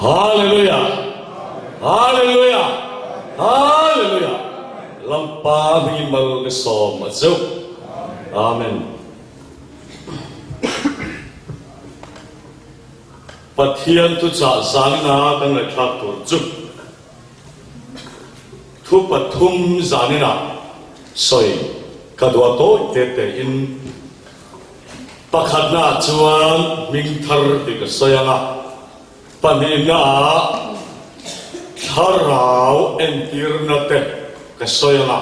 Hallelujah! Hallelujah! Hallelujah! Lalpa hmingin mal ka sawm a cheu. Amen. Pathian thuchah zanina kan ngaihthlak tur chu thu pathum zanina sawi ka duah tawi te te in Pakhatnaah chuan hming thar tih ka sawi ang a, pahnihnaah thlarau entirna te ka sawi ang a,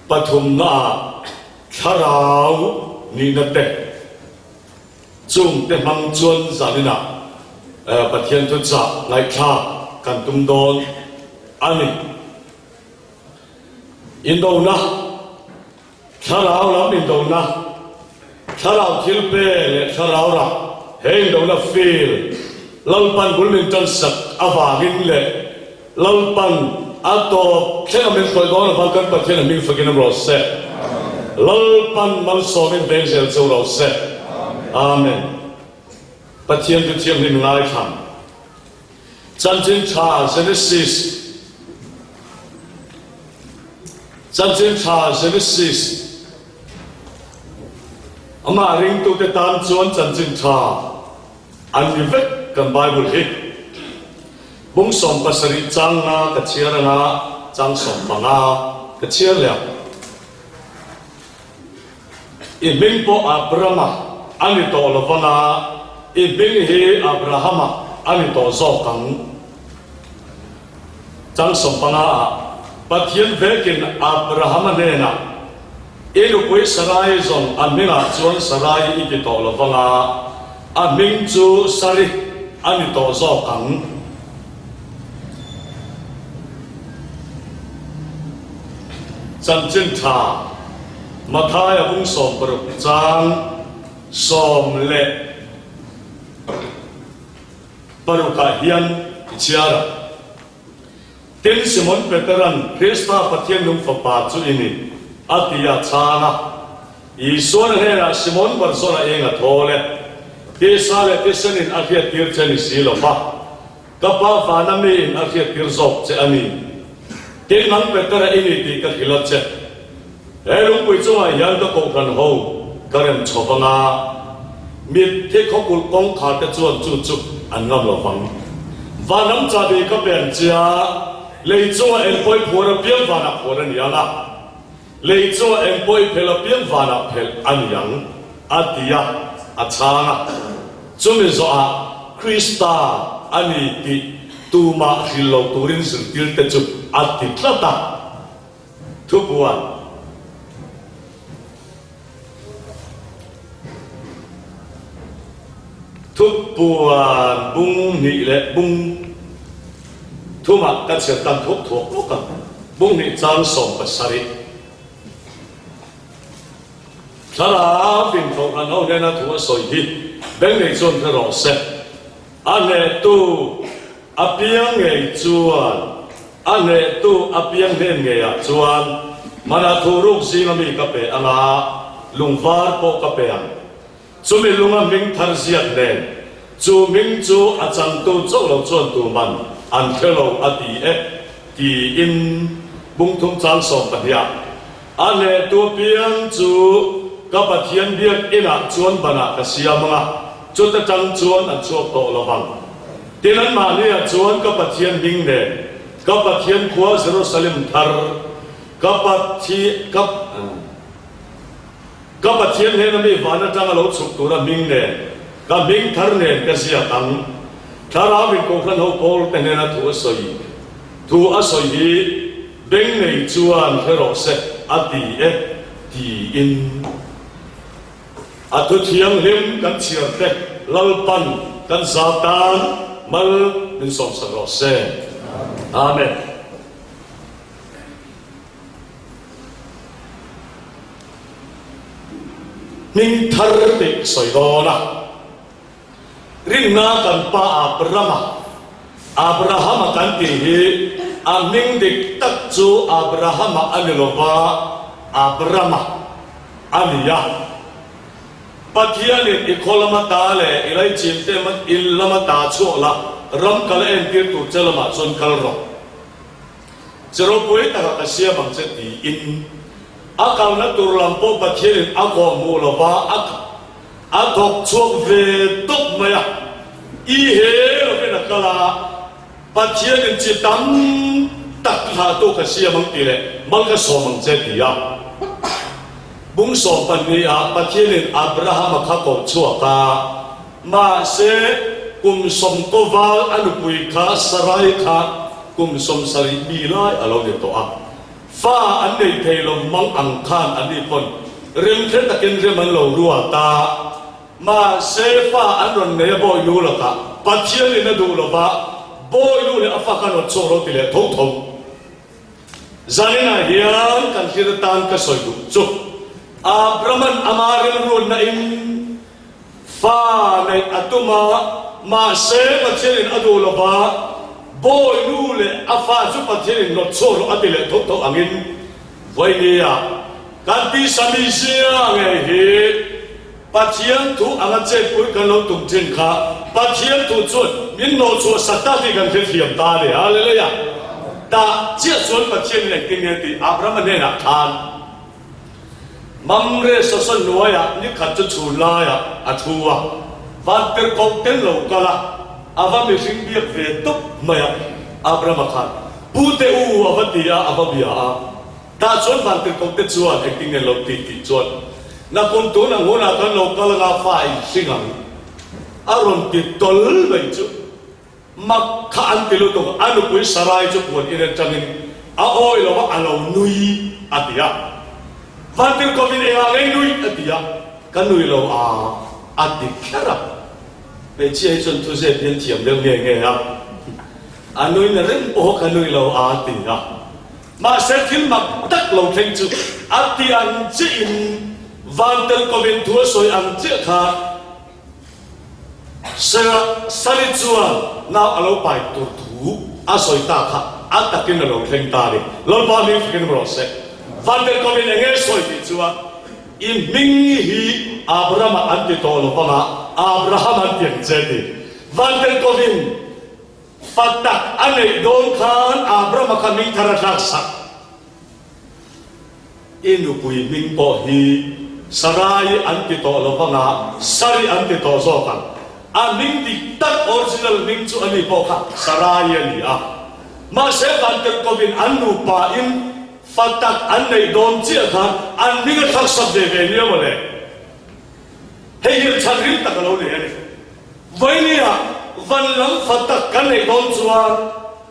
pathumnaah thlarau nihna te chungte hmang chuan zaninah Pathian thuchah ngaihthlak kan tum dawn a ni. Indona. Thlarau lam indona, thlarau thil pe leh thlarau rah he indona feel Lalpan bul min tan sak avangin leh Lalpan a tawp thlenga min hruai dawn avang kan Pathian a hming fakin awm rawh se. Lalpan malsawmin veng zel cheu rawh se. Amen. Pathian chu thianghlim ngaithlang. Chanchin Tha Genesis Chanchin Tha Genesis Amah ringtute tan chuan Chanchin Tha an ni vek kan Bible hi. Bung 17 chang nga ka chhiar anga chang 15 ka chhiar leh ang. I hming pawh Abrama a ni tawh lo vang a, i hming hi Abrahama a ni tawh zawk ang. Chang 15 ah Pathian vekin Abrahama hnenah, I nupui Sarai zawng a hmingah chuan Sarai i ti tawh lo vang a, a hming chu Sari a ni tawh zawk ang. Chanchin tha Mathaia bung 60 chang 16 ah hian i chhiar a. Tin, Simon Peteran, Krista Pathian nung Fapa chu i ni, a ti a chhang a. Isuan a hnenah, Simon Barjona eng a thawl e, tisa leh tisenin a hriattir che ni si lo va. Ka pa vana miin a hriattir zawk che a ni. Tin, nang Petera i ni tih ka hrilh a che. He lungpui chungah hian ka kohhran ho ka rem chho vang a, mitthi khawkulh kawngkhar te chuan chu chu an ngam lo vang. Vanram chahbi ka pen che a, lei chunga engpawih phuar apiang vanah phuar a ni ang a, lei chunga engpawih phelh apiang vanah phelh a ni ang, a ti a, a chhang a. Chumi zawhah Krista a ni tih tumah hrilh lo turin zirtirte chu a ti tlat a. Thupuan. Thupuan bung hnih leh bung thumah ka chhiar tan thuak thuak lawk ang. Bung hnih chang 17. Thlarau inthawhhlan ho hnena thu a sawi hi beng nei chuan hre rawh se. A hnehtu apiang ngei chuan a hnehtu apiang hnen ngeiah chuan mana thu ruk zinga mi ka pe anga lungvar pawh ka pe ang. Chumi lunga hming thar ziak nen chu hming chu a changtu chauh lo chuan tuman an hre lo a ti e tiin bung thum chang 12 ah A hnehtu apiang chu ka Pathian biak inah chuan banah ka siam ang a, chuta tang chuan an chhuak tawh lo vang. Tin, anmahniah chuan ka Pathian hming nen, ka Pathian khua Jerusalem thar, ka Pathian, ka, ka Pathian hnena mi van atanga lo chhuk tura hming nen, ka hming thar nen ka ziak ang. Thlarau in Kohhran ho Paul te hnena thu a sawi, thu a sawi hi, Beng nei chuan hre rawh se a ti e tiin a thu thianghlim kan chhiar te Lalpan kan za tan mal min sawmsak rawh se. Amen. Hming thar tih sawi dawn a. Rinna kan pa Abrama, Abrahama kan tih hi a hming dik tak chu Abrahama a ni lova, Abrama a ni a. Pathianin i khaw lama ta leh i laichin te in lama ta chhuah la. ram ka la entir tur che lamah chuan kal rawh. Che ropui takah ka siam ang che tiin a kalna tur lam pawh Pathianin a kawh hmuh lova a a thawk chhuak ve tawp mai a. I he lovin a kal a, Pathianin chi tam tak thlahtu ka siam ang tih leh mal ka sawm ang che ti a. Bung sawm pahniha Pathianin Abrahama kha koh chhuak a, mahse kum sawmkaw val a nupui kha Sarai kha kum 70 mi lai a lo ni tawh a. Fa an nei thei lo mang ang khan an ni pawn remhre takin rem an lo ruat a. Mahse fa an rawn nei a bawi nu lakah Pathianin a duh lova bawi nu leh a fa khan rawn chhuak lo ti leh tho tho. Zaninah hian kan hlir atan ka sawi duh chu Abrahman ama rilruatna in fa neih a tum a, mahse Pathianin a duh lova bawi nu leh a fa chu Pathianin nawt chhuak rawh a ti leh tho tho angin Vawini-ah kan tisa mi zia ngei hi Pathian thu anga chetpui kan lo tum thin kha Pathian thu chuan min nawhchhuah sak ta tih kan hrethiam ta a ni. Hallelujah! Tah chiah chuan Pathian in engtin nge tih Abraham-a hnenah khan Mamre sawsawn hnuaiah ni khat chu chhun laiah a thu a, van tirhkoh tel lo kal a, a va mihring biak ve tawp mai a. Abraham-a khan, Pute u a va ti a, a va bia a. Tah chuan van tirhkoh te chuan engtin nge lo ti tih chuan, Nakum tun ang hunah kan lo kal anga fa in hring ang a rawn ti tawl mai chu mak kha an ti lutuk. A nupui Sarai chu puan in atangin a awi lo a, a lo nui a ti a. Van tirhkoh in engah ngei nui a ti a, ka nui lo a a ti kher a. Hmeichhia hi chuan thuzep hian thiam deuh nge nge a, a nui na reng pawh ka nui lo a ti a. Mahse thil mak tak lo thleng chu a ti ang chiah in van tel kovin thu a sawi ang chiah kha Sarah Sari chuan nau a lo pai tur thu a sawi ta kha a takin a lo thleng ta a ni. Lalpa hming fakin rawh se. Van tel kovin eng nge sawi tih chuan i hming hi Abrama an ti tawh lo vang a, Abraham an ti ang che ti. Van tel kovin Fa tak a neih dawn khan Abrama kha hming thar a thlak sak. I nupui hming pawh hi Sarai an ti tawh lo vanga Sari an ti tawh zawk ang. A hming dik tak original hming chu ani pawh kha Sarai a ni a. Mahse Vantirhkovin an nupa in fa tak an neih dawn chiah khan an hming a thlak sak ve ve nia mawle. Hei hi chhan ril tak a lo nei a ni. Vawinia van lam fa tak kan neih dawn chuan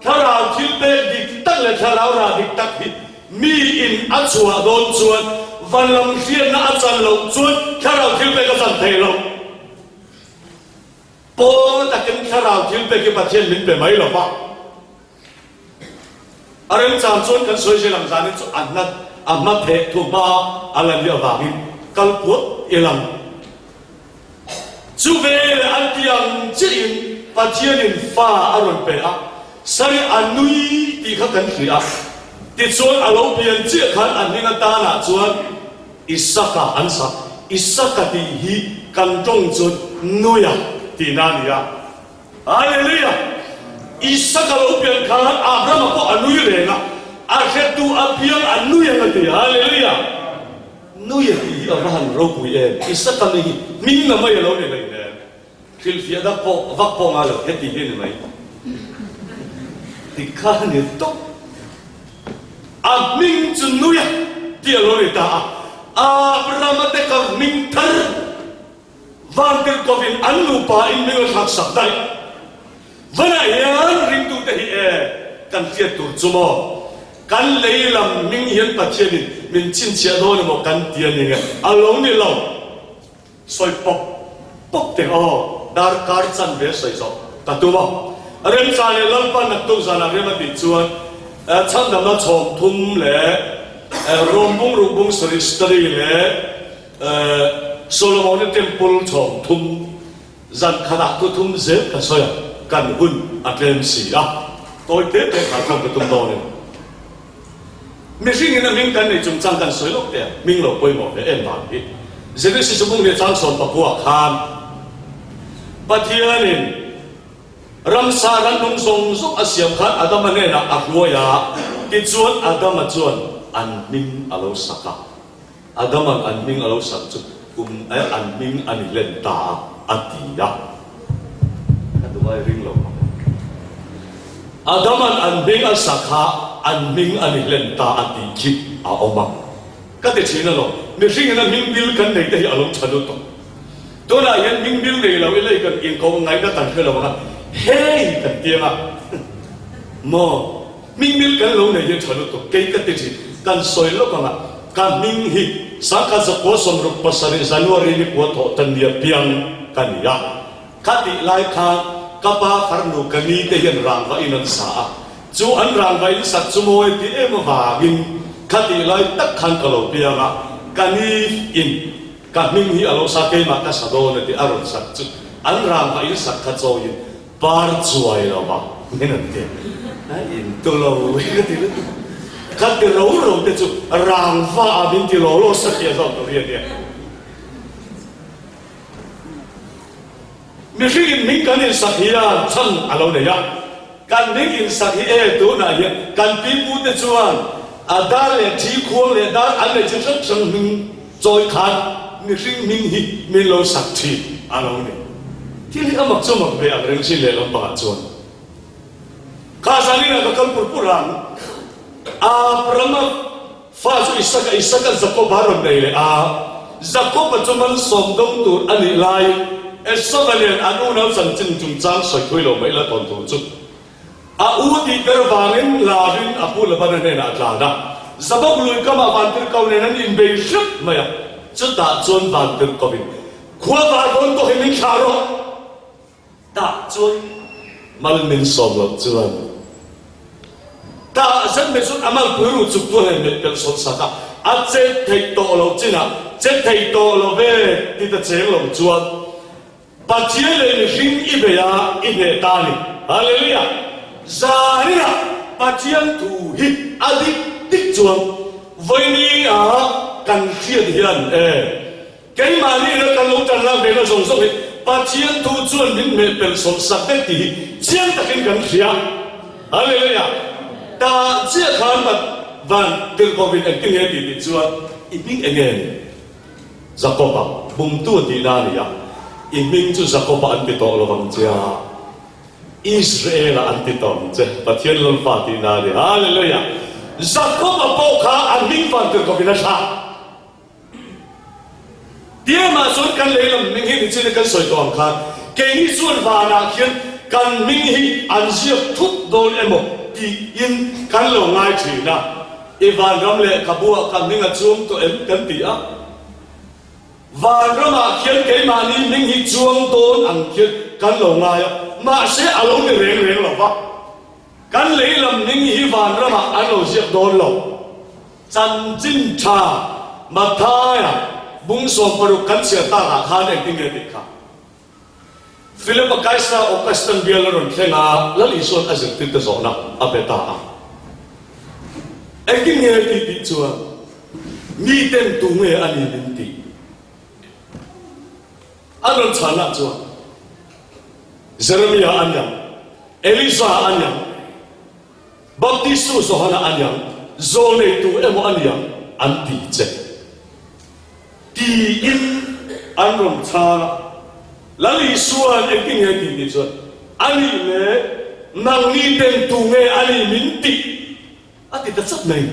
thlarau thil pek dik tak leh thlarau rah dik tak hi mi in a chhuah dawn chuan van lam hriatna a chan loh chuan thlarau thil pek a chan thei lo. Pawnga takin thlarau thil pek hi Pathian min pe mai lo va. A remchang chuan kan sawi zel ang zanin chu a hna a hma theh thu hma a la nih avangin kal puat i lang. Chu veleh an ti ang chiahin Pathianin fa a rawn pe a, Sari a nui tih kha kan hria a. Tichuan a lo pian chiah khan a hming atanah chuan Isaka an sak. Isaka tih hi kan tawng chuan Nuia tihna a ni a. Hallelujah! Isaka lo pian khan Abrahama pawh a nui reng a, a hretu apiang a nui ang a ti. Hallelujah! Nui a tih hi a va han ropui em! Isaka mi hi hming na mai a lo ni hlei hle. Hrilhfiah dak pawh vak pawh ngai lo, heti hi a ni mai. Ti kha a ni tawp. A hming chu nui a tih a lo ni ta a, Abrahama te ka hming thar. Vantirhkovin an nupa in min a thlak sak daih. Vanah hian ringtute hi e kan hriat tur chu maw? Kan lei lam hming hian Pathianin min chhinchhiah dawn emaw kan ti a ni nge? A lo ni lo. Sawi pawp pawp teh aw, darkar chanve sawi zawh ka tum a. Remcha leh Lalpa naktuk zanah rem a tih chuan chhandamna chhawm thum leh rawmbung rukbung sarih study leh Solomon-a temple chhawm thum zan khatah thu thum zel ka sawi a, kan hun a tlem si a, tawi te te kha chuan ka tum dawn in. Mihringin a hming kan nei chungchang kan sawi lawk teh a, hming lo pawimawh ve em vang hi. Genesis bung leh chang 19 khan Pathianin. Ramsa rannung zawng zawng a siam khan Adama hnenah a hruai a, tichuan Adama chuan an hming a lo sak a. Adama'n an hming a lo sak chu kum eh an hming a ni hlen ta a, a ti a. Ka duhai ring lo ang. Adama'n an hming a sak kha an hming a ni hlen ta a tih khi a awm a. Ka ti thin alawm, mihringin a hming bil kan nei te hi a lo tha lutuk. Tunah hian hming bil nei lo ila i kan inko ngaihna kan hre lo ang a, hei kan ti ang a, maw hming bil kan lo nei hi a tha lutuk, kei ka ti thin, kan sawi lawk ang a, ka hming hi sangkhat zakua 67 January ni kua thawh tan nia piang ka ni a, kha tih lai khan ka pa farnu ka ni te hian rangva in an sa a, chu an rangva in sak chu mawi ti em avangin kha tih lai tak khan ka lo piang a, ka ni in. Ka hming hi a lo sa keimah ka sa dawn a ti a rawn sak chu an rangva in sak kha chawiin par chuai lo va min an ti a in tu lo hi ka ti lutuk ka ti ro ro te chu rangva ah min ti law law sa thia zawk tur hi a nia. Mihring in hming kan insak hian chhan a lo nei a, kan hming insak hi e tunah hian kan pipu te chuan a dar leh thi khuang leh dar an nei chi hrang hrang hming chawi khan mihring hming hi min lo sak thin a lo ni. Thil hi a mak chu mak ve ang reng chin leh lampangah chuan kha zanin ah ka kal pur pur ang Abraham-a Fa chu Isaka, Isaka Jakoba rawn nei leh a, Jakoba chu malsawm dawng tur a nih laiin Esauva nen an unau chanchin chungchang sawi thui lo mai la tawn tur chu a u tih ber vangin Lavin a pu Labana hnenah a tlan a. Jabok lui kamah vantirhkoh nen an inbei hrep mai a, chutah chuan vantirhkohin, Khua var dawn tawhin min thlah rawh! Tah chuan mal min sawm loh chuan tah zet mai chuan a malpui ruh chuk tu hei melh pelh sawn sak a, a chet theih tawh loh chinah chet thei tawh lo ve ti ta cheng lo chuan Pathian leh mihring i bei a i hneh ta a ni. Hallelujah! Zaninah Pathian thu hi a dik dik chuan vawiini ah kan hriat hian e. Keimahni ina kan lo tan lak vena zawng zawng hi Pathian thu chuan min hmeh pelh sawlh sak vek tih hi chiang takin kan hria. Hallelujah! Tah chiah khan Pat van tirhkohin engtin nge tih tih chuan i hming eng nge ni? Jakob-a, bumtu a tihna a ni a, i hming chu Jakob-a an ti tawh lo vang che a, Israel-a an ti tawh ang che, Pathian Lalpa tihna a ni. Hallelujah! Jakob-a pawh kha a hming van tirhkohin a thlah. Tiamah chuan kan lei lam hming hi nichin kan sawi tawh ang khan keini chuan vanah khian kan hming hi an ziak thup dawn emaw tiin kan lo ngai thin a, i vanram lehkhabu-ah ka hming a chuang tawh em kan ti a, vanramah khian keimahni hming hi chuang dawn ang khian kan lo ngai a, mahse a lo ni reng reng lo va, kan lei lam hming hi vanramah an lo ziak dawn lo. Chanchin tha Matthaia bung 60 kan chhiar takah khan engtin nge tih kha Philip-a Kaisar Augustan bial a rawn thleng a, Lal Isua'n a zirtirte zawhna a pe ta a. Engtin nge tih tih chuan miten tu nge a ni min tih? An rawn chhanah chuan Jeremia a niang, Elisa a niang, Baptistu Johana a niang, zawlneitu emaw a niang an ti che. Tiin an rawn chhang a. Lal Isua'n engtin nge tih tih chuan, A nih le, nangni ten tu nge a ni min tih? A ti ta chat mai.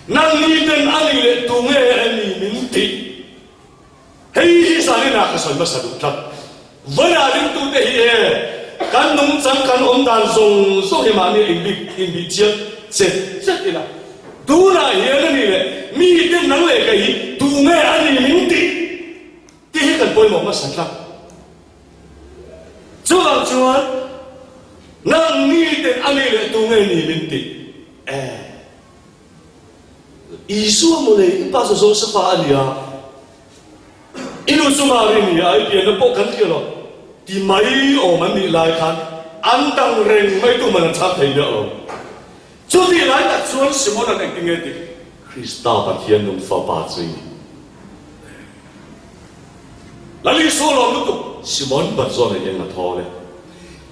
Nangni ten a nih leh tu nge a ni min tih? Hei hi zaninah ka sawi hmasa duh tlat. Vawiah ringtute hi e, kan nungchang kan awm dan zawng zawng hi mahni inbik inbih chiang chet chet ila. Tunah hian a nih leh mite nang leh kei hi tu nge a ni min tih tih hi kan pawimawh hmasa tlat. Chuvang chuan nang miten a nih leh tu nge ni min tih e. Isua maw le, i pa chu Josefa a ni a, i nu chu Mari a ni a, i pianna pawh kan hria lo, ti mai awm an nih lai khan an dang reng mai tu man an chhang thei miah lo. Chutih lai tak chuan Simona'n engtin nge tih? Krista Pathian nung fapa chu i ni. Lal Isua lawm lutuk, Simon Barjona i eng a thawl e.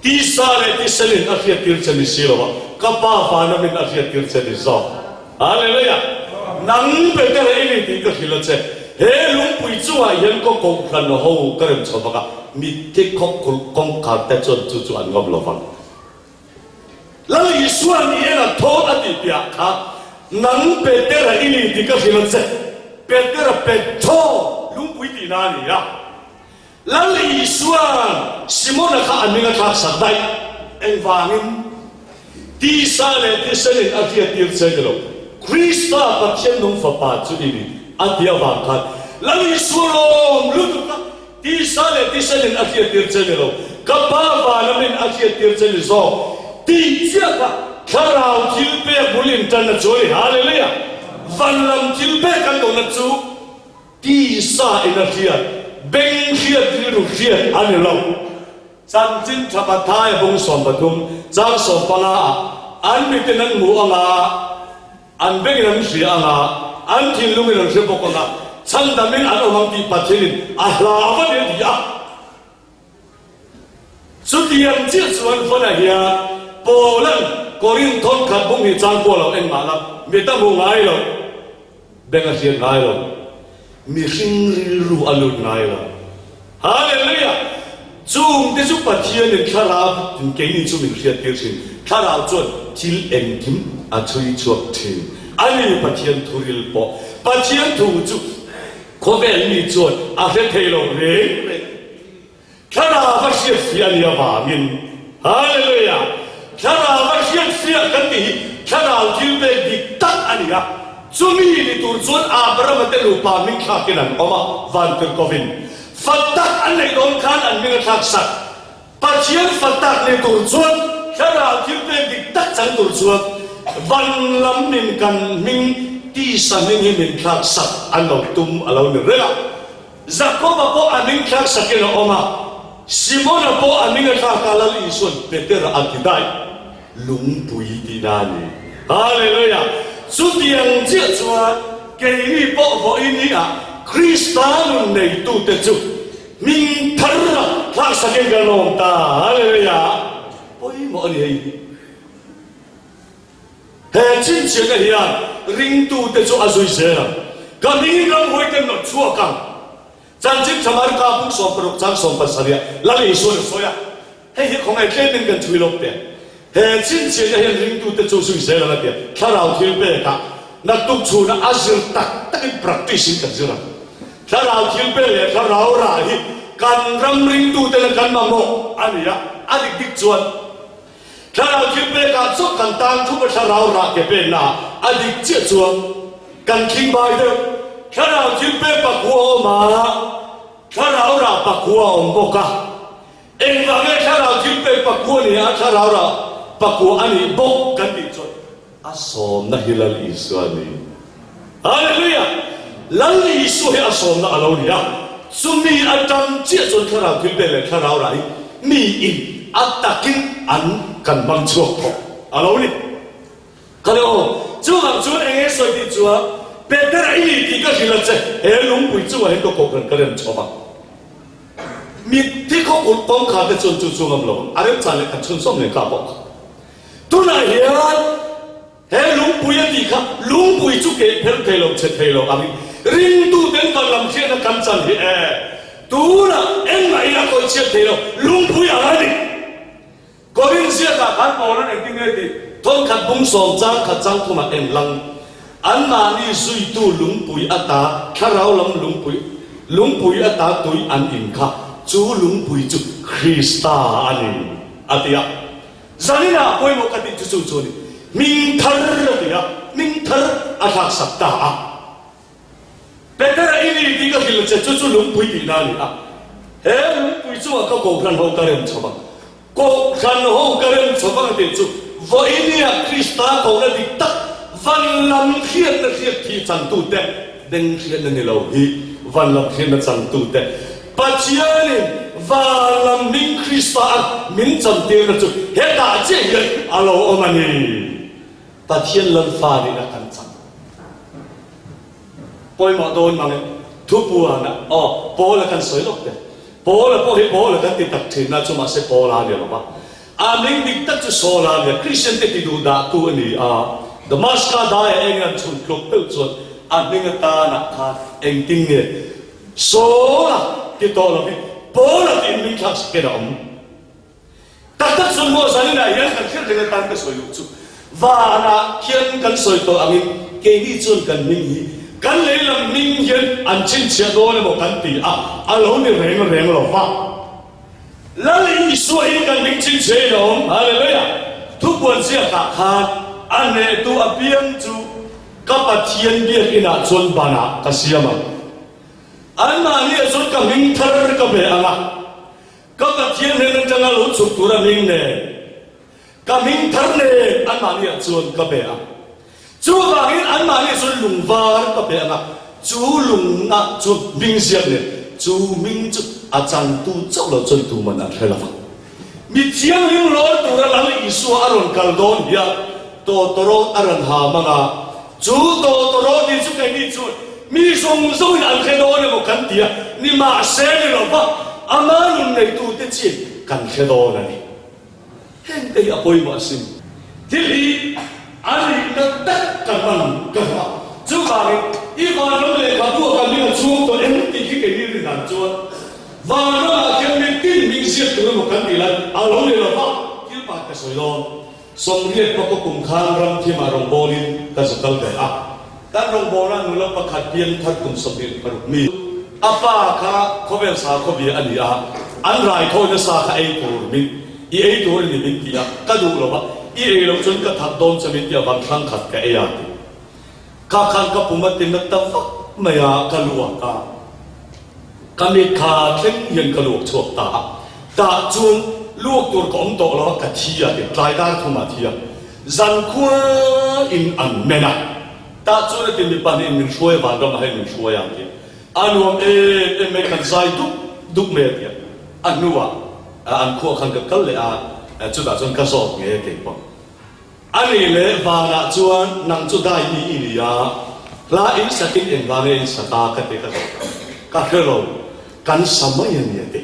Tisa leh tiselin a hriattir che ni si lo a, ka Pa vanamin a hriattir che ni zawk. Hallelujah! Nang Petera i ni tih ka hrilh a che. He lungpui chungah hian ka kohhran ho ka rem chho vak a, mitthi khawp kulh kawngkhar te chuan chu chu an ngam lo vang. Lal Isuan i en a thawn a tih piah kha, Nang Petera i ni tih ka hrilh a che. Petera Petro lungpui tihna a ni a. Lal Isuan Simona kha a hming a thlak sak daih. Engvangin? Tisa leh tisenin a hriattir che ni lo, Krista Pathian nung Fapa chu i ni, a ti avang khan Lal Isua lawm lutuk a, Tisa leh tisenin a hriattir che ni lo, ka Pa vanamin a hriattir che ni zawk tih chiah kha Thlarau thilpek bul intanna chu a ni. Hallelujah! Van lam thilpek kan dawhna chu. Tisa in a hriat, beng hriat rilru hriat a ni lo. Chanchin tha Mathaia bung 13, chang 15 ah an mitin an hmu anga, an bengin an hria anga, an thinlungin an hre bawk anga, chhandamin an awm ang tih Pathianin a hlau a ni a ti a. Chutiang chiah chuan Hmana hian Paula'n Korinth thawnkhat bung hi chang pawh lo engmah la mit a hmu ngai lo, beng a hriat ngai lo, mihring rilru a lut ngai lo. Hallelujah! Chungte chu Pathianin thlarau tin keini chu min hriattir thin. Thlarau chuan thil engkim a chhui chhuak thin. A ni Pathian thuril pawh. Pathian thu chu Khawvel mi chuan a hre thei lo reng reng. Thlarau a hriatfiah a nih avangin, Hallelujah! Thlarau a hriatfiah kan tih hi thlarau thil pek dik tak a ni a. Chumi ni tur chuan Abrahama te nupa hming thlakin an awm a, Vantirhkovin fa tak an neih dawn khan an hming a thlak sak. Pathian fa tak ni tur chuan thlarau thil pek dik tak chang tur chuan van lam min kan hming tisa hming hi min thlak sak an lo tum a lo ni reng a. Jakoba pawh a hming thlak sakin a awm a, Simona pawh a hming a thlak a, Lal Isua'n Petera a ti daih, lungpui tihna a ni. Hallelujah! Chutiang chiah chuan keini pawh vawiin ah Krista nun neitute chu Hming thar a thlak sakin kan awm ta. Hallelujah! Pawimawh a ni hei hi. He chhinchhiahna hian ringtute chu a zui zel ang. Ka hmingin ramhuaite nawt chhuak ang. Chanchin tha Marka bung 16 chang 17 ah Lal Isuan a sawi a. Hei hi khawngaih tlemin kan chhui lawk teh. He chhinchhiahna hian ringtute chu zui zel ang a tia. Thlarau thil pekah naktuk chhunah a zir tak takin practice in kan zir ang. Thlarau thil pek leh thlarau rah hi kan ram ringtuten kan mamawh a ni a, a dik dik chuan thlarau thil pekah chauh kan tan thup a thlarau rah ke penna ah a dik chiah chuan kan thling bai deuh. Thlarau thil pek pakua a awm a, thlarau rah pakua a awm bawk a. Engvang nge thlarau thil pek pakua ni a thlarau rah pakua a nih bawk kan tih chuan a sawmna hi Lal Isua a ni. Hallelujah! Lal Isua hi a sawmna a lo ni a, chumi atang chiah chuan thlarau thil pek leh thlarau rah hi miin a takin an kan hmang chhuak thawh a lo ni. Ka le aw, chuvang chuan eng nge sawi tih chuan Petera i ni tih ka hrilh a che, he lungpui chungah hian ka kohhran ka rem chho vang. Mitthi khaw kulh kawngkhar te chuan chu chu ngam lo ang, a remchan leh kan chhunzawm leh kha pawh kha. Tunah hian he lungpui a tih kha lungpui chu keh phelh thei lo, chhe thei lo angin ringtuten kan lam hriatna kan chan hi e, tunah engmah in a khawih chhiat thei lo, lungpui ang a ni. Korinth ziakah khan Paula'n engtin nge tih thawnkhat bung sawm chang khat chang thumah en lang. Anmahni zuitu lungpui ata thlarau lam lungpui lungpui ata tui an in kha chu lungpui chu Krista a ni a ti a. Zaninah pawimawh ka tih chu chu chu a ni. Hming thar a ti a, hming thar a thlaksak ta a. Petera i ni tih ka hrilh che, chu chu lungpui tihna a ni a. He lungpui chungah ka kohhran ho ka rem chho vang. Kohhran ho ka rem chho vang a tih chu vawinia Krista kohna dik tak van lam hriatna hriat thih changtute beng hriatna ni lo hi van lam hriatna changtute Pathianin van lam hming Krista a min chantirna chu hetah chiah hian a lo awm a ni. Pathian Lalfa nihna kan chang. Pawimawh dawn mang e, thupuana aw Paula kan sawi lawk teh. Paula pawh hi Paula kan ti tak thin a, chu mahse Paula a ni lo va. A hming dik tak chu Saula a ni a, Kristian te ti duh dahtu a ni a. Damaska daiah eng an chhun tluk deuh chuan a hming atanah khan engtin nge Saula ti tawh lovin Paula tiin hming thlak sak hian a awm. Tak tak chuan maw zaninah hian kan hriat reng atan ka sawi luh chu vanah khian kan sawi tawh angin keini chuan kan hming hi kan lei lam hming hian an chhinchhiah dawn emaw kan ti a, a lo ni reng reng lo va. Lal Isua hi kan hming chhinchhiah in a awm, Hallelujah! Thupuan ziakah khan a hnehtu apiang chu ka Pathian biakinah chuan banah ka siam ang. Anmahniah chuan ka hming thar ka pe ang a. Ka Pathian hnen atanga lo chhuk tura hming nen, ka hming thar nen anmahniah chuan ka pe a. Chuvangin anmahni chuan lung var ka pe ang a, chu lungah chuan hming ziak nen, chu hming chu a changtu chauh lo chuan tuman an hre lo vang. Mi thianghlim lawr tura Lal Isua a rawn kal dawn hian tawtawrawt a rawn ha mang a, Chu tawtawrawt hi chu keini chuan mi zawng zawngin an hre dawn emaw kan ti a, nimahse ni lova ama nun neitute chian kan hre dawn a ni. Hengte hi a pawimawh asin. Thil hi a nihna tak kan hman ka hmu a, chuvangin i vanram lehkhabu a kan hming a chhung tawh em tih khi keini rin dan chuan vanramah khian mi tin hming ziak tur emaw kan tih lai a lo ni lova thil pakhat ka sawi dawn. Sawmriat pawh kum khan ram thimah rawngbawlin ka zu kal ve a. Kan rawngbawlna nula pakhat piang thar kum 26 mi, a pa kha khawvel sa khawbia a ni a, an raithawina sa kha ei tur min, i ei tur a ni min ti a, ka duh lo va, i ei loh chuan ka that dawn che min ti a, van hrang khat ka ei a ti. Kha khan ka pum a ti na ta vak mai a, ka luak a. Ka mit kha thleng hian ka luak chhuak ta a, tah chuan luak tur ka awm tawh lo a, ka thi a ti, tlai dar thum ah thi a, zankhua in an men a, tah chuan a ti mipa nih in min hruai a, vanram ah hian min hruai a ti a, a nuam em em mai kan zai dup dup mai a ti a, a hnuah an khuah khan ka kal leh a, chutah chuan ka zawt nge keipawh. A nih leh vanah chuan nang chu dai mi i ni a, hla in sakin engvang nge in sak a ka ti ka zawt a, ka hre lo, kan sa mai a ni a ti.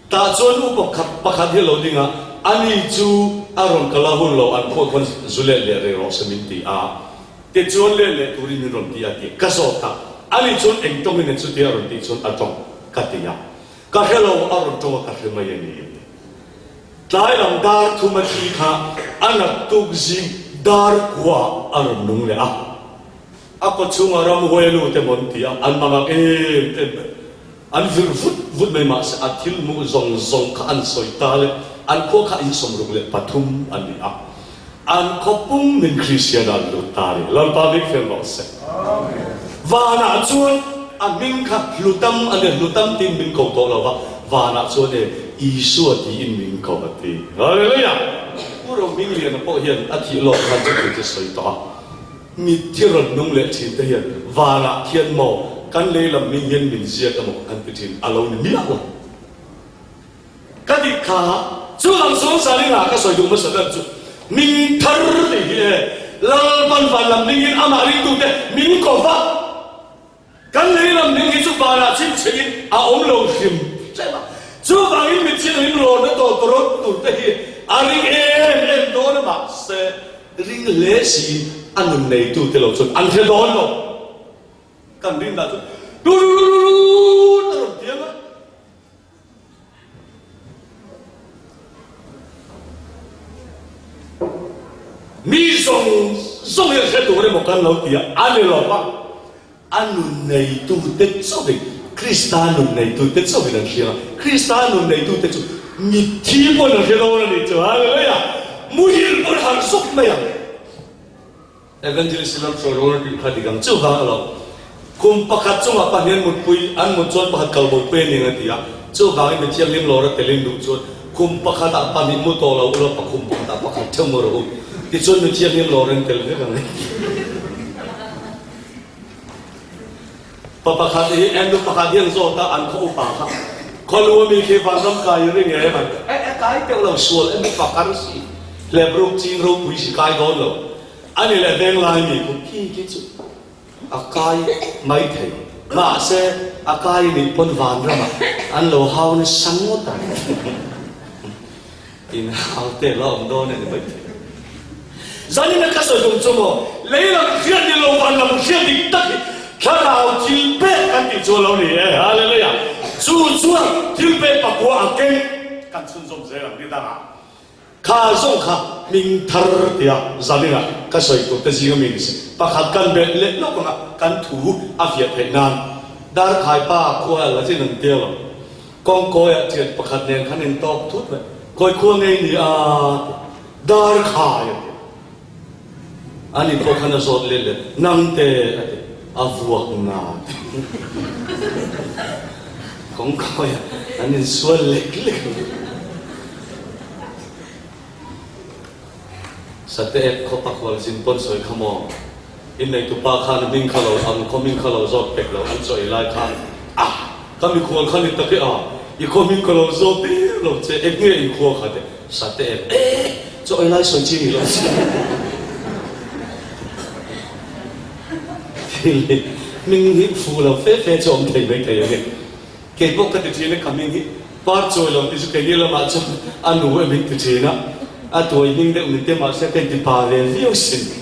Tah chuan upa khat pakhat hi a lo ding a, ani chu a rawn kal a hun lo, an khuah khuan zu let leh rei rawh se min ti a, tichuan let leh turin min rawn ti a ti ka zawt a, ani chuan eng tawngin e chutia a rawn tih chuan a tawng ka ti a, ka hre lo a rawn tawng a ka hre mai a ni a ti. Tlai lam dar thum a thi kha a naktuk zing dar kua a rawn nung leh a. A kaw chhunga ramhuai a lut emaw an ti a, an mangak em em mai. An vir vut vut mai mahse a thil hmuh zawng zawng kha an sawi ta le, an khua kha in 63 an ni a. An khaw pum min Kristian an lut ta a ni. Lalpa bik fel rawh se. Vanah chuan a hming kha Hlutam a ni, Hlutam tiin min ko tawh lo va, vanah chuan e Isua tiin min ko a ti. Hallelujah! Pu Rohmingliana pawh hian a thih lawk khan chu thu chu sawi tawh a. Mitthi rawn nung leh thin te hian vanah khian maw kan lei lam hming hian min ziak emaw an ti thin a lo ni miah lo. Ka dik kha, chu ang sawng Salina ka sawi duh hmasa ber chu min thar tih hi e, Lalpan van lam dingin amah ringtute min ko va, kan lei lam ding hi chu vanah chhinchhiahin a awm lo hrim hrem a, chuvangin mitthi ring lawrna tawtawrawt tur te hi a ring em em dawn a mahse ring hle siin a nun neitute lo chuan an hre dawn lo. Kan rinna chu turururut a rawn piang a. Mi zawng zawng hian hre tur emaw kan lo ti a, a ni lo va, a nun neitute chauhin, Krista nun neitute chauhin an hria a, Krista nun neitute chu mitthi pawn an hre dawn a nih chu, Hallelujah! Muhil pawn harh zawk mai ang. Evangelist lam hruai rual tih kha dik ang chuvang a lo. Kum pakhat chungah pahnih an mutpui, an mut chuan pakhat kal bo pui a ning a ti a, chuvangin mi thianghlim lawr a telin duh chuan kum pakhatah pahnih mu tawh lo ula pakhum pakhatah pakhat theuh mu rawh u tichuan mi thianghlim lawr an tel vek ang e. Pa pakhat hi en nu pakhat hian zawt a an khaw upa kha khaw lu ami khi vanram kai i ring em an ti e e kai teuh lo sual em upa kar si hlep ruk ching ropui si kai dawn lo ani leh venglai mi khu khi khi chu a kai mai thei mahse. A kai nih pawn vanramah an lo hau nasa ngawt ang. In hau te la awm dawn a ni mai thei. Zanin a ka sawi tum chu maw, lei lam hriat ni lo van lam hriat dik tak hi thlarau thil pek kan tih chu a lo ni e. Hallelujah! Chu chuan thil pek pakua a keng kan chhunzawm zel ang ni dangah. Kha zawng kha hming thar tia zaninah ka sawi tur te zinga mi ni se. Pakhat kan belh leh lawk anga kan thu a fiah theih nan Darkhai pa khua la chin an tia lo. Kawngkawiah thian pakhat nen khan in tawk thut mai. Kawi khua ngei ni a ti. Darkhai a ti. Ani pawh khan a zawt let leh, Nangte a ti. A vuak na a ti. Kawngkawiah an insual lek lek a ni. Sate ek khawp a khual zin pawn sawi kha maw? Inneitu pa khan hming kha lo ang khaw hming kha lo zawt pek lo an chaw ei lai khan a ka mikhual kha ni tak e a i khaw hming ka lo zawt tir lo che ek nge in khua kha te Sate ek e chaw ei lai sawi chi ni lo che thil hi hming hi fu lo fe fe chu awm thei mai thei ang e. Kei pawh ka ti thin a, ka hming hi par chawi lo tih chu keini lamah chuan a nu em in ti thin a, a tuai hming deuh ni te mahse ka inti pa ve viau sin.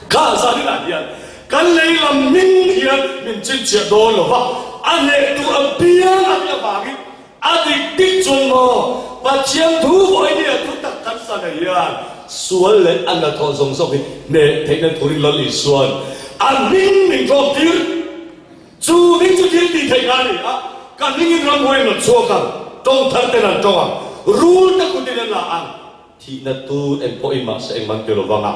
Kha zaninah hian kan lei lam hming hian min chhinchhiah dawn lo va, a hnehtu a piang a nih avangin a dik dik chuan maw Pathian thu vawi nia thu tak kan sana hian sual leh a hnathawh zawng zawng hi hneh theihna turin Lal Isuan a hming min tlawm tir. Chu hming chu thil tih theih kha a ni a, ka hmingin ramhuai an rawn chhuak ang, tawng thar ten an tawng ang, rul te kutin an la ang, thihna tur eng pawhin mahse engmah an ti lo vang a,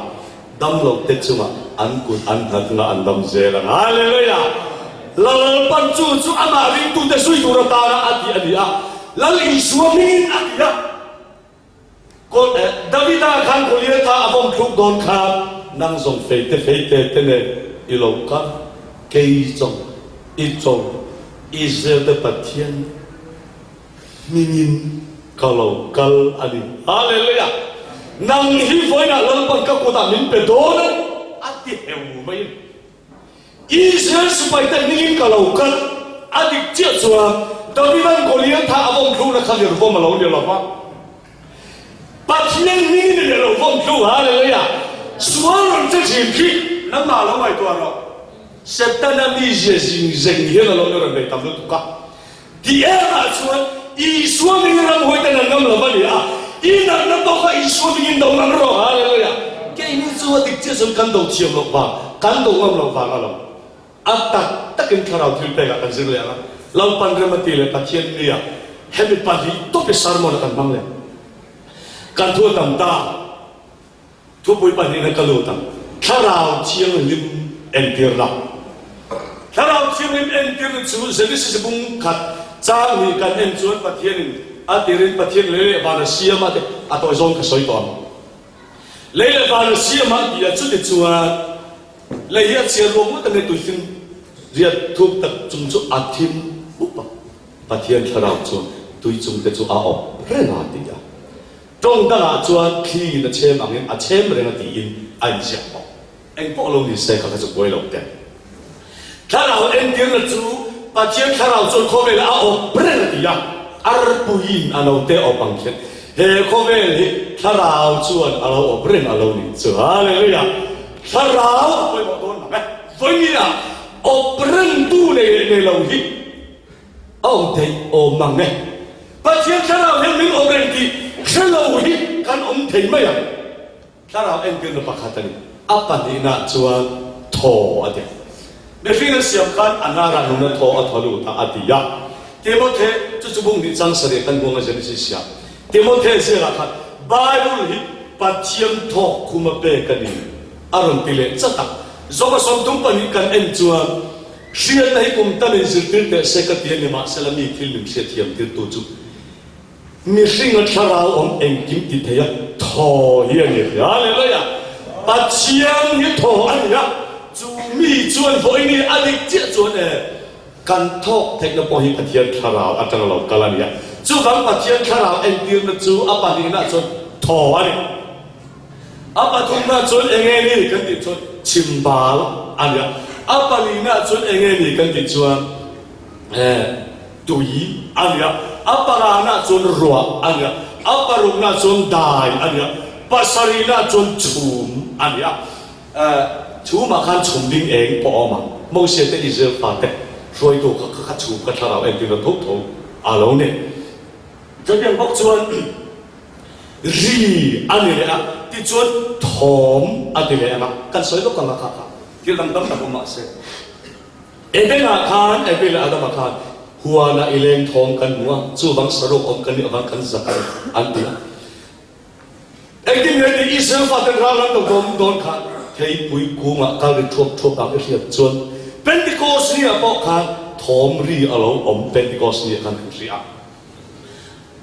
damlo te chungah an kut an nghat nga an dam zel ang. Hallelujah! Lalpan chu chu amah ringtute zui tur atana a tih a ni a, Lal Isua hmingin a ti a. Davida khan Goliatha a vawm thluk dawn khan, Nang zawng feite feite te nen i lo kal, kei zawng i cho Israel te Pathian hmingin ka lo kal a ni. Hallelujah! Nang hi vawiinah Lalpan ka kutah min pe dawn a ni, a ti heu mai a ni. Israel sipaite hmingin ka lo kal a dik chiah chuan Davida'n Goliatha a vawm thlukna kha lirvawm a lo ni lo va. Pathian hmingin a lo vawm thluk, Hallelujah! Sual rawn che thin khi nangmah lo ngaihtuah rawh. Setana mizia zing zeng hian a lo ni rawn bei tam lutuk a. Ti emah chuan Isua hmingin ramhuai ten an ngam lo va ni a, i natna tawk kha Isua hmingin do ngam rawh. Hallelujah! Keini chu a dik chiah chuan kan do thiam loh vang, kan do ngam loh vang a lo. A tak takin thlarau thil pekah kan zir leh ang a, Lalpan rem a ti leh Pathian nia hemi pahnih tawpi sermon a kan hmang leh. Kan thu a tam ta. Thupui pahnihna ka lut ang. Thlarau Thianghlim entirna. Thlarau Thianghlim entirna chu Genesis bung khat chang hnih kan en chuan Pathianin a tirin Pathian lei leh van a siam a ti a tawi zawng ka sawi tawh ang. Lei leh van a siam a ti a chuti chuan lei hi a chhiar ruak ngawt ang e tuifing riat thuk tak chung chu a thim up a. Pathian thlarau chuan tui chung te chu a awp reng a ti a. Tawng dangah chuan thliin a chhem angin a chhem reng a tiin a inziak bawk. Eng pawh lo ni se kha kha chu buai lo teh. Thlarau entirna chu Pathian thlarau chuan khawvel a awp reng a ti a, arpuiin a lo te awp ang khian he khawvel hi thlarau chuan a lo awp reng a lo nih chu. Hallelujah! Thlarau a pawimawh dawn mang e. Vawinia awp rengtu nei leh nei lo hi A awm theih awm mang e. Pathian thlarau hian min awm reng tih hre lo hi kan awm thei mai ang. Thlarau entirna pakhat a ni. A pahnihna chuan thaw a ti. Mihring an siam khan a hnarah nuna thaw a thaw lut a, a ti a. Timothe, chu chu bung hnih chang sarih kan huang a Genesis ah. Timothe ziakah khan Bible hi Pathian thawk khum a pek a ni a rawn ti leh chat a. Zawka 32 kan en chuan Hriatna hi kum tam in zirtir teh se ka ti a ni mahsela mi thil min hriatthiam tirtu chu mihringa thlarau awm engkim ti thei a thaw hi a ni. Hallelujah! Pathian hi thaw a ni a, chu mi chuan vawiin hi a dik chiah chuan e kan thawk theihna pawh hi Pathian thlarau atanga lo kal a ni a, chuvang Pathian thlarau entirna chu a pahnihna chuan thaw a ni. A pathumna chuan eng nge ni kan tih chuan chhimbal a ni a, a palina chuan eng nge ni kan tih chuan. Tui a ni a, a parana chuan ruah a ni a, a parukna chuan dai a ni a, pasarihna chuan chhum a ni a. Chhumah khan chhum ding eng pawh a awm a, Mosia te Israel fate hruaitu kha kha kha chhum kha thlarau entirna tho tho a lo ni. Chutiang bawk chuan ri a ni leh a, tichuan thawm a ti leh ang a, kan sawi lawk ang a kha kha thil dang tam tak awm mah se. Edenah khan, Evi leh Adama khan huanah i leng thawm kan hmu a, chuvang saruak awm kan nih avang kan zak a ni, an ti a. Engtin nge tih Israel faten ral an lo dawm dawn khan theipui kungah kal ri thuap thuap ang i hriat chuan Pentecost ni ah pawh khan thawm ri a lo awm Pentecost ni ah khan kan hria a.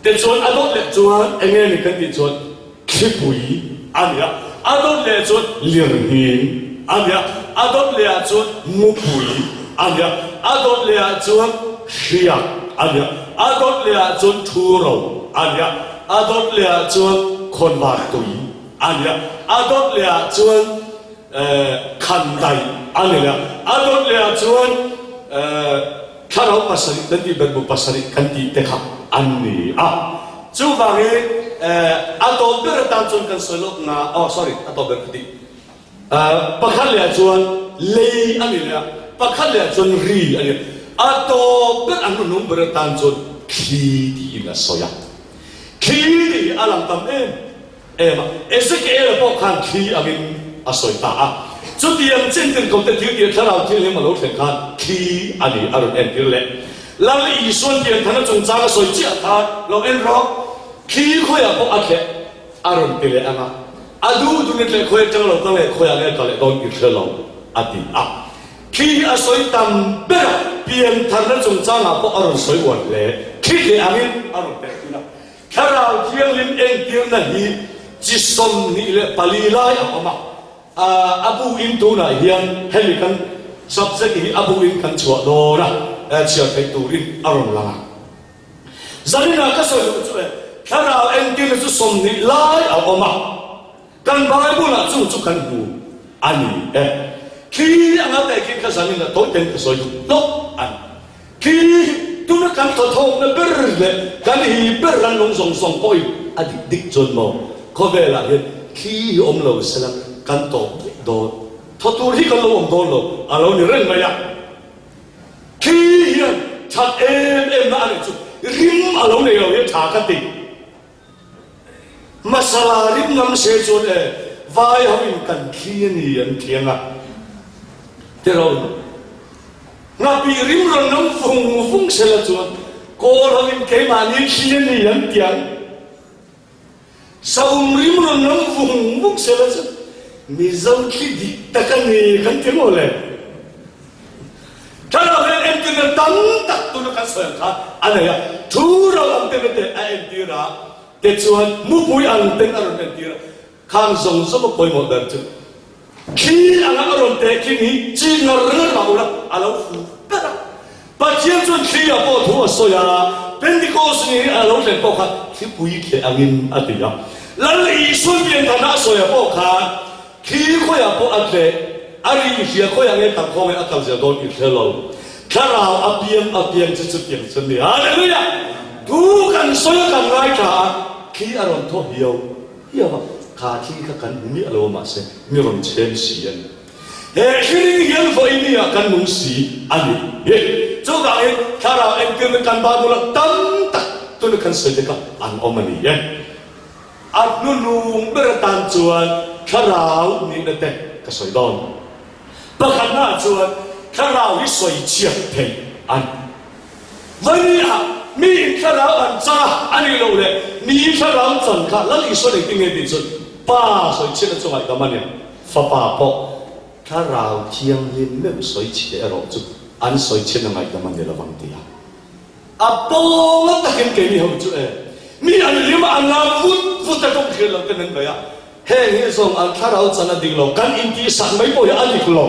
Tichuan a dawt leh chuan eng nge ni kan tih chuan thlipui a ni a, a dawt leh chuan lirnghing a ni a, a dawt leh ah chuan mupui a ni a, a dawt leh ah chuan hriak a ni a, a dawt leh ah chuan thuro a ni a, a dawt leh ah chuan khawnvar tui a ni a, a dawt leh ah chuan khandaih a ni leh a, a dawt leh ah chuan Thlarau pasarih kan tih berhbu pasarih kan tih te kha an ni a. Chuvangin a tawp ber atan chuan kan sawi lawk nga, oh sorry a tawp ber ka tih. Pakhat leh ah chuan lei a ni leh a, pakhat leh ah chuan ri a ni a. A tawp ber a hnuhnung ber atan chuan thli tiin a sawi a. Thli tih hi a lang tam em. Em a, Ezekiel-a pawh khan thli angin a sawi ta a. Chutiang chintin ko te thil tih thlarau thianghlim a lo thlen khan thli a ni a rawn entir leh. Lal Isuan pianthana chungchang a sawi chiah khan lo en rawh, thli khawiah pawh a thleh a rawn ti leh ang a, a duh duh ni tleh khawi atang lo ka leh khawiah nge ka leh dawn i hre lo a ti a. Thli hi a sawi tam ber a, piantharna chungchangah pawh a rawn sawi uar hle. Thli tleh angin a rawn teh thin a. Thlarau Thianghlim entirna hi chi 24 lai a awm a, a bu in tunah hian hemi kan subject hi a bu in kan chhuah dawn a, chhiar theih turin a rawn lang a. Zaninah ka sawi duh chu e, Thlarau entirna chu 20 lai a awm a, kan Bible ah chung chu kan hmu a ni e. Thli anga tehkhin kha zaninah tawi ten ka sawi duh hlawk a ni. Khi tuna kan thawthawkna ber leh kan hi ber ran nung zawng zawng pawhin a dik dik chuan maw khawvelah hian thli hi awm lo sela kan tawp daih dawn. Thaw tur hi kan lo awm dawn lo a lo ni reng mai a. Thli hian that em em na a nih chu rim a lo nei lo hi a tha ka ti. Masala rim ngam se chuan e vai ho in kan thli a ni an thiang a tirawn nghapih rim rawn ngam vung vung se la chuan kawl ho in keimahni thli a ni an tiang saum rim rawn ngam vung vung se la chuan Mizo thli dik tak a ni kan ti maw le. Thlarau hian entirna tam tak tuna kan sawi ang khan a nei a, thu ro ang te te a entir a, tichuan mupui ang ten a rawn entir a, khang zawng zawng a pawimawh ber chu thli anga a rawn teh khin hi chi ngar ngar mah ula a lo fu ber a. Pathian chuan thli ah pawh thu a sawi a, Pentecost ni a lo thlen pawh khan thlipui thleh angin a ti a, Lal Isuan pianthana a sawi ah pawh khan Thli khawiah pawh a tleh, a ri i hria khawiah nge tam khawnge a kal zel dawn i hre lo. Thlarau a piang a piang chu chutiang chu a ni. Hallelujah! Thu kan sawi a kan ngaithla a, thli a rawn thaw hiau hiau a, kha thli kha kan hmu miah lo a mahse mi rawn chhem si a ni. He thli ring hian vawiini ah kan nung si a ni hi. Chuvangin thlarau entirna kan Bible ah tam tak tuna kan sawi te kha an awm a ni e. A hnunung ber atan chuan thlarau nihna te ka sawi dawn. Pakhatnaah chuan thlarau hi sawi chhiat theih a ni. Vawini-ah miin thlarau an chang a, a nih loh leh mi thlarau chan kha Lal Isua nei tinge tih chuan Pa sawi chhiatna chu ngaihdam a nia, Fapa pawh thlarau thianghlim meuh sawi chhiah erawh chu an sawi chhiatna ngaihdam a ni lovang ti a. A pawng takin keini ho chu e, mi an hlim a, an lam vut vut a tawng hriat lo ten an bei a, heng hi zawng an thlarau chan a dik lo, kan intihsak mai pawh hi a dik lo.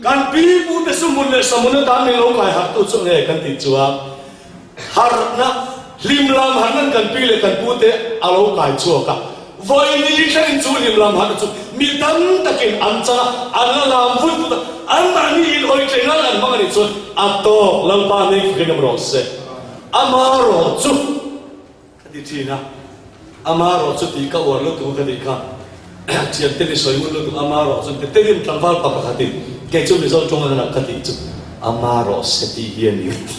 Kan pi pu te sumhmun leh sahmun atan min lo kai harh tu chu nge kan tih chuan harhna, hlim lam harhna kan pi leh kan pu te a lo kai chhuak a, vawi ni thlengin chu hlim lam harhna chu. Mi tam takin an chang a, an la lam vut vut a, anmahni in awih tlei nan an hmang a nih chuan a tawk Lalpa nei fakin awm rawh se. Amarawh chu ka ti thin a, amarawh chu tih ka uar lutuk a ka tih kha thiante ni sawi ngun lutuk amarawh chu an ti. Tedim tlangval pa pakhatin kei chu Mizo tawng a nak ka tih chu amarawh se tih hi a ni a ti.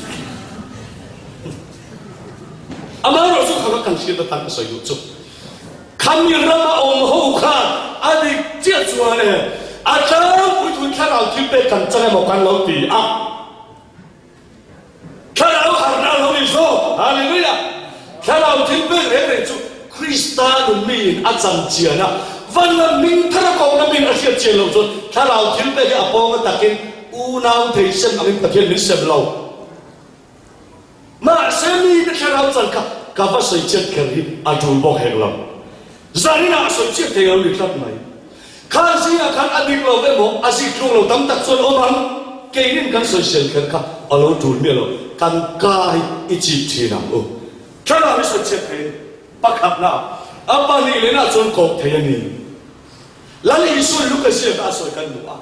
Amarawh chu kha kan hriat atan ka sawi duh chu. Khami rama awm ho khan a dik chiah chuan e, a tlangpui thun thlarau thil pek kan chang emaw kan lo ti a, thlarau harhna a lo ni zawk. Hallelujah! Thlarau thil pek reng reng chu Krista nun miin a chan chian a, van lam hming thar a kohna miin a hriat chian loh chuan thlarau thil pek hi a pawnga takin unau thei sem angin Pathian min sem lo. Mahse mite thlarau chan kha ka va sawi chiat kher hi a tul bawk hek lo. Zaninah a sawi chiat thei lo ni tlat mai. Khan zingah khan a dik lo emaw a zik tluk lo tam tak chuan awm ang. Keinin kan sawisel kher kha a lo tul miah lo. Kan ka hi i chip thin ang u. Thlarau hi sawi chiat thei a ni. Pakhatna, a pahnihlehnah chuan kawp thei a ni. Lal Isuan Luka ziakah a sawi kan hmu a.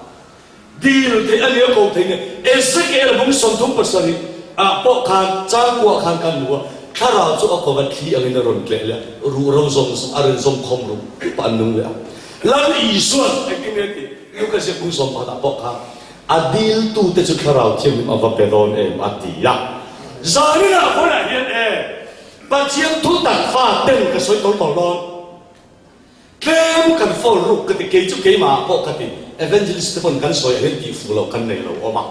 Dil theih a nia ko thei nge. Ezekiel bung 37 ah pawh khan chang kuah khan kan hmu a, thlarau chu a ko va thli angin a rawn tleh leh a, ruhro zawng zawng a rawn zawm khawm rup rup a an nung leh a. Lal Isuan engtin nge tih Luka ziak bung 11 ah pawh khan a dil tute chu thlarau thianghlim a va pe dawn em a ti a. Zaninah vawiah hian e Pathian thutak fa ten ka sawi tawl tawl dawn. Tlem kan phone ruk ka ti, kei chu keimah ah pawh ka ti, evangelist te pawn kan sawi ah hian tih fuh loh kan nei lo awm a,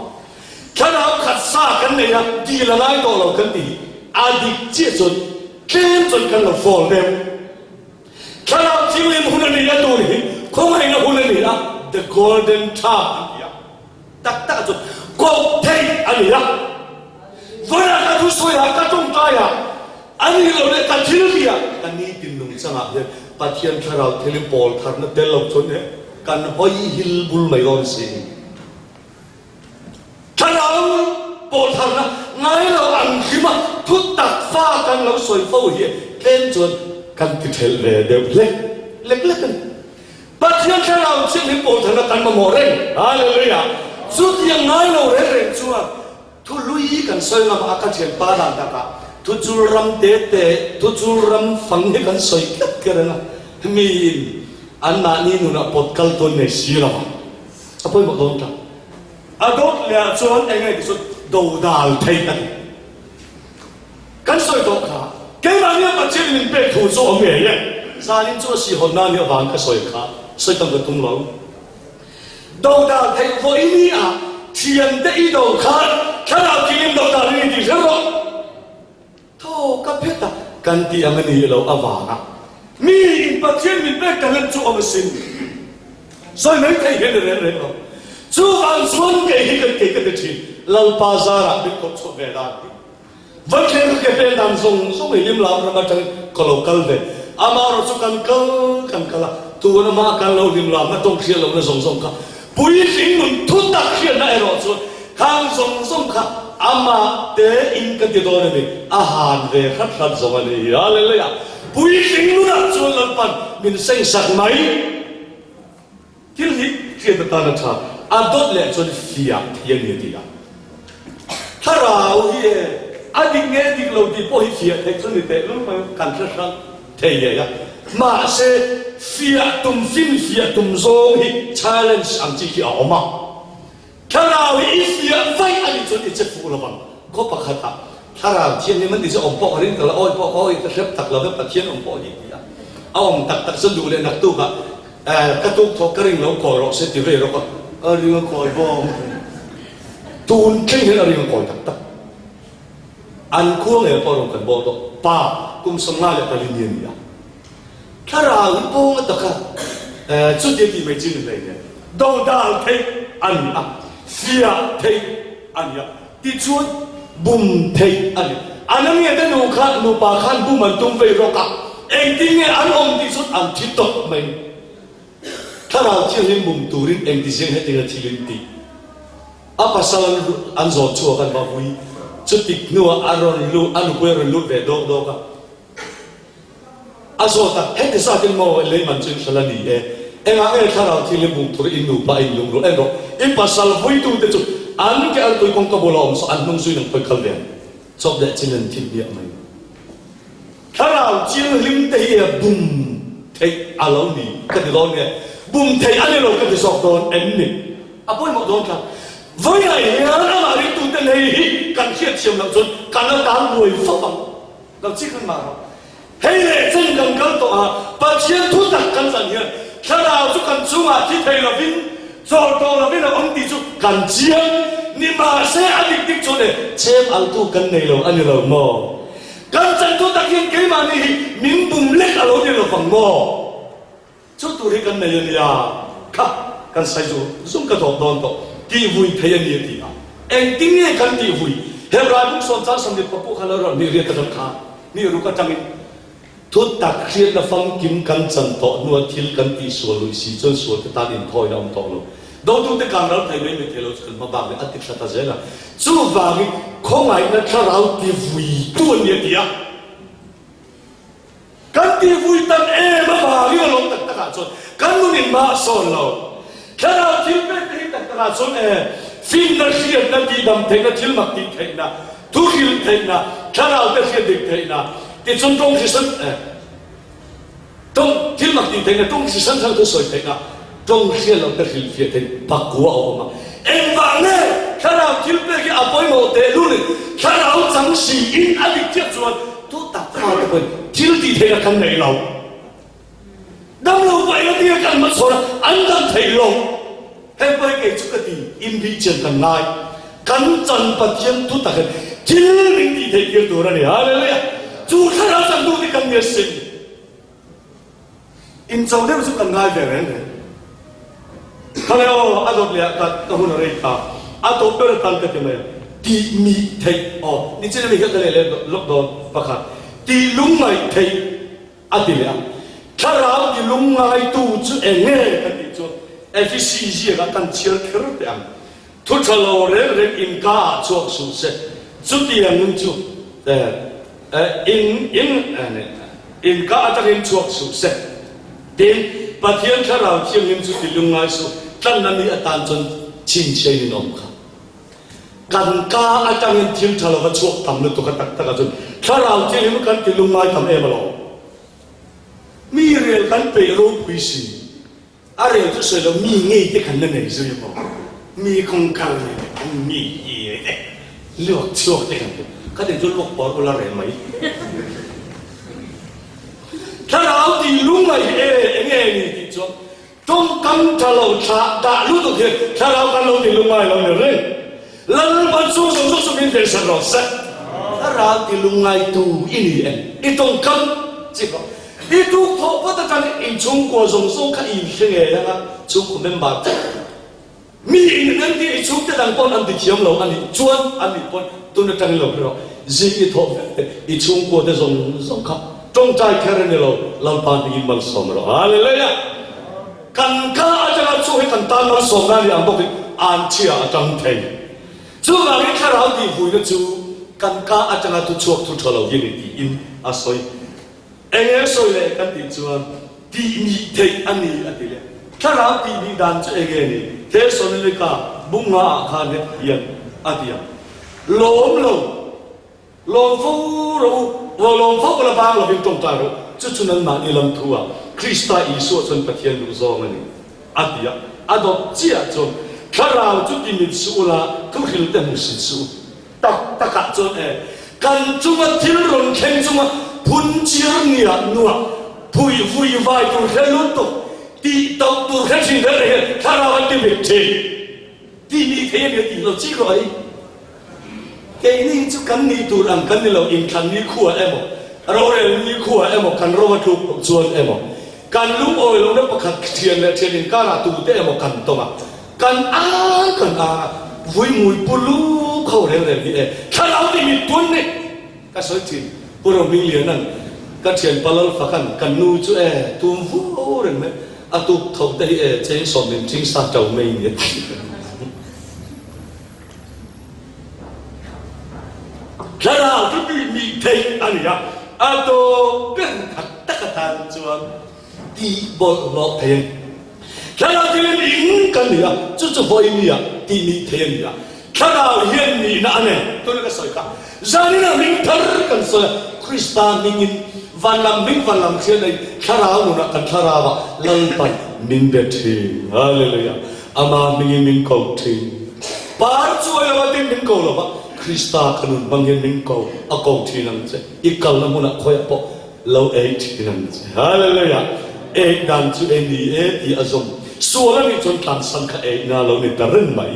thlarau khat sa kan nei a, dil a ngai tawh lo kan ti hi a dik chiah chuan tlem chuan kan lo phone deuh. Thlarau thianghlim hun a ni a tur hi khawngaihna hun a ni a, the golden time an ti a. Tak tak chu koh theih a ni a. Vawiah ka thusawi ah, ka tawngtai ah, a nih loh leh ka thil tih ah, ka nitin nungchangah hian Pathian thlarau thilin pawl tharna tel lo chuan e kan hawi hil bul mai dawn si. Thlarau pawl tharna ngai lo ang hrim a thu tak fa kan lo sawi fo hi tlem chuan kan ti thelh ve deuh hlek lek lek a ni. Pathian thlarau thianghlim pawl tharna kan mamawh reng. Hallelujah! Chutiang ngai lo reng reng chuan thu hlui kan sawi ngam a, ka thianpa dan takah thu chul ram te te, thu chul ram fang hi kan sawi tlat kher ang a, miin anmahni nunah pawt kal tawn nei si lo a, a pawimawh dawn ta. A dawt leh ah chuan eng nge ti chuan dodal theih a ni. Kan sawi tawh kha, keimahnia Pathian min pek thu chu awm ngei e. Zanin chu a sihawnna nih avang ka sawi kha, sawi tam ka tum lo. Dodal theih vawi ni ah thiante i do khan thlarau thilim dodal i ni tih hre rawh. Thaw ka phet a, kan tih ang a nih loh avanga mi in Pathian min pek talent chu awm asin. Sawi mai thei hian i reng reng lo. Chuvang chuan kei hi kan kei ka ti thin, Lalpa zarah min kawp chhuah ve dan hi. Va thleng ka ke pen dan zawng zawng i hlim lam ram atangin ka lo kal ve. Amaherawh chu kan kal kan kal a, tuna hmaa kan lo hlim lamna tawng hriat lohna zawng zawng kha puitling nun thutak hriatna erawh chuan khang zawng zawng kha amah te in kan ti dawn a ni, a han ve hrat hrat zawng a ni. Hallelujah! Puitling nunah chuan Lalpan min sengsak mai. Thil hi hriat atan a tha, a dawt leh chuan fiah thei a ni a ti a. Thlarau hi e, a dik nge dik lo tih pawh hi fiah theih chu ni teh lul mai kan hre hrang thei ngei a. Mahse, fiah tum finfiah tum zawng hi challenge ang chi hi a awm a. Thlarau hi i fiah vaih a nih chuan i che fuh lo vang. Khaw pakhatah Thlarau Thianghlim an ti chu awm pawh ka ring tak lo, awi pawh ka awi ka hrep tak lo ve, Pathian awm pawh hi ti a, a awm tak tak chuan duh leh naktukah ka tuk thawk ka ring lo kawi rawh se ti vei rawk a, a ring a kawi bawk. Tun thleng hian a ring a kawi tak tak. An khua ngei pawh rawn kan bawl tawh, pa kum 54 ni a ni a. Thlarau hi pawng a tak a, chutia tih mai chi ni hlei nen, dodal theih a ni a, fiah theih a ni a, tichuan bum theih a ni. Anania te nu kha, nupa khan bum an tum vei rawk a, engtin nge an awm tih chuan an thi tawp mai. Thlarau thianghlim bum turin engti zing hetiang a thil in tih? A pasal an zawn chhuak an va vui, chutik hnuah a rawn lut, a nupui a rawn lut ve dawk dawk a. A zawt a, heti zatin maw lei man chu in hral a ni e. Engah nge thlarau thil i bum tur i nupa in lungrul en rawh. I pasal vuitute chu an ke artui kawngka bula awm saw an hnung zuiin an khawi kal ve ang. Chawp leh chin an thit biak mai. Thlarau thianghlim te hi a bum theih a lo ni ka ti dawn nge? Bum theih a ni lo ka ti zawk dawn em ni? A pawimawh dawn tlat. Vawiah hian amah ringtute nei hi kan hriatthiam loh chuan kan la tan buai fap ang. Lo chik reng mah rawh. Hei leh chen kan kal tawh a, Pathian thu tak kan chan hian Thlarau chu kan chungah thi thei lovin, chawl tawh lovin a awm tih chu kan chiang. Nimahse a dik dik chuan e, chem altu kan nei lo a ni lo maw? Kan chan thu tak hian keimahni hi min bum lek a lo ni lo vang maw? Chu tur hi kan nei a nia, kha kan sai zu zum ka dawp dawn tawh, tih vui thei a ni a ti a. Engtin nge kan tih vui? Hebrai buk sawn chang sawmhnih pakua kha lo rawn hnih riat atang kha hnih ruk atangin thu tak hriatna famkim kan chan tawh hnua thil kan tih sual luih si chuan sual te tan inthawina a awm tawh lo. Dotute kan ral thei mai mai thei lo chu kan hma bak leh a ti thla ta zel a. Chuvangin khawngaihna thlarau ti vuitu an ni a ti a. Kan tih vui tam em avangin a lawm tak takah chuan kan nun in hma a sawn lo. Thlarau thil pek te hi tak takah chuan e, finna hriatna, tihdam theihna, thil mak tih theihna, thu hrilh theihna, thlarau te hriat dik theihna, tichuan tawng hri hran e, tawng thil mak tih theihna, tawng hri hran hran thu sawi theihna, tawng hriat loh te hrilhfiah theih pakua a awm a. Engvah nge thlarau thil pek hi a pawimawh tehlul in thlarau chang si in a dik chiah chuan Thu tak fa te pawhin thil tih theihna kan nei lo. Damlo pawh eng atia kan hmachhawn a, an dam thei lo. Heng pawh hi kei chu ka ti, inbihchian kan ngai. Kan chan Pathian thu tak hian thil min tih theih tir tur a ni. Hallelujah! Chu thlarau changtu te kan ni asin. Incho deuh chu kan ngai ve reng reng. Khale aw, a dawt leh ah ka ka hun a rei ta. A tawp ber atan ka ti mai a. Tih mih theih aw, nichin ami kha ka leh leh lawk dawn pakhat. Tih lungngaih theih a ti leh a. Thlarau ti lungngaitu chu eng nge ka tih chuan Efesi ziakah kan chhiar kher teh ang. Thu tha lo reng reng in ka ah chhuak suh se, chutiang in chu in in in ka atangin chhuak suh se. Tin, Pathian Thlarau Thianghlim chu ti lungngai suh, tlanna ni atan chuan chhinchhiain in awm kha. Kan ka atangin thil tha lova chhuak tam lutuk a tak takah chuan Thlarau Thianghlim kan ti lungngai tam em alawm. Mi rel kan peih ropui si. A rel chu sawi lo mi ngei te khan la nei zui maw? Mi kawngkar nei leh kan mi hi e luak chhuak te kan ti. Ka ti chu luak pawr ula rel mai. Thlarau tih lungngaih hi e enge ni tih chuan tawngkam tha lo thlah dah lutuk hian thlarau kan lo ti lungngai lo ni reng. Lalpan chu zawng zawng chu min hmehsak rawh se. Thlarau ti lungngai tu i ni em? I tawngkam chi kha I tuk thawh phawt atang inchhungkua zawng zawng kha i inhre ngei ang a, chhungkaw member te mi in an tih i chhungte dang pawn an ti thiam lo a nih chuan an nih pawn tun atangin lo hre rawh. Zing i thawh vek te i chhungkua te zawng zawng kha tawngtai kher a ni lo, Lalpa hmingin malsawm rawh. Hallelujah! Kan ka atanga chu hi kan tan malsawmna a ni ang bawkin anchhia a tang thei. Chuvangin thlarau tihvuina chu kan ka atanga thuchhuak thu tha lo hi a ni tiin a sawi. Eng nge sawi leh kan tih chuan tih nih theih a ni a ti leh. Thlarau tih nih dan chu eng nge ni? Thesalonika bunga ah khan heti hian a ti a, Lawm lo, lawm fo rawh u, aw lawm fo la bang lovin tawngtai rawh u, chu chu nanmahni lam thu ah Krista Isua chuan Pathian duh zawng a ni a ti a. A dawt chiah chuan thlarau chu ti mit suh ula, thuhril te hmusit suh u. Tak takah chuan e, kan chunga thil rawn thleng chunga phun chiar niah nuah phui vui vai tur hre lutuk, tih tauh tur hre thin reng reng hian thlarau an ti bik thin. Tih nih thei a ni a tih lo chik rawh ai. Keini chu kan nih tur ang kan ni lo, inthlan ni khuah emaw, rorel ni khuah emaw, kan ro a tluk loh chuan emaw, kan lungawi lohna pakhat thian leh thian inkarah tute emaw kan tawng a, Kan ang kan ang a, vui mui pu lu kho reng reng hi e, thlarau ti mit tun ni ka sawi thin. Pu Rohminglianan ka thian Palal Fakan kan nu chu e tum vu reng mai, a tuk tho te hi e cheng sawm min thing sa to mai ni a ti. Thlarau chu tih mih theih a ni a, a tawp ber tak tak atan chuan tih bawlhhlawh thei a ni. Thlarau thilin ing kan ni a, chu chu vawi nia tih nih thei a ni a. Thlarau hian nihna a nei. Tuna ka sawi kha zanin ah hming thar kan sawi a, Krista hmingin van lam hming van lam hriat nei thlarau nunah kan thlarau ah Lalpan min be thin. Hallelujah. Ama hmingin min ko thin. Par chuai lova tin min ko lova, Krista ka nun hmang hian min ko a ko thin ang che. I kalna hmunah khawiah pawh lo ei thin ang che. Hallelujah! Ei dan chu ei ni e tih a zawm. Sual a nih chuan tlansan kha eina lo ni ta reng mai.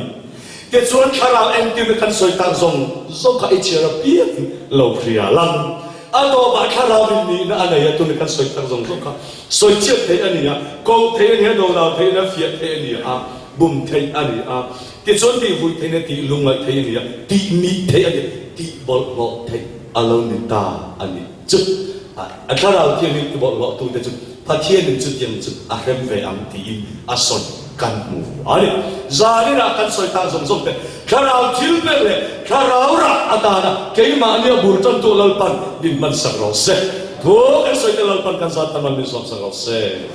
Tichuan thlarau engtin kan sawi tak zawng zawng kha i chhiar apiangin lo hria lang. A tawpah thlarau in nihna a nei a, tuna kan sawi tak zawng zawng kha sawi chiat theih a ni a, koh theih a ni a, dodal theih a ni a, fiah theih a ni a, bum theih a ni a. Tichuan tih vui theih a ni a, tih lungngaih theih a ni a, tih mih theih a ni a, tih bawlhhlawh theih a lo ni ta a ni. Chu a thlarau thianghlim ti bawlhhlawhtute chu Pathianin chutiang chu a hrem ve ang tiin a sawi kan hmu a ni. Zaninah kan sawi tak zawng zawng te thlarau thil ber leh thlarau rah atana keimahnia bul tantu Lalpan min hmansak rawh se. Thu kan sawi te Lalpan kan zat tam a min sawmsak rawh se.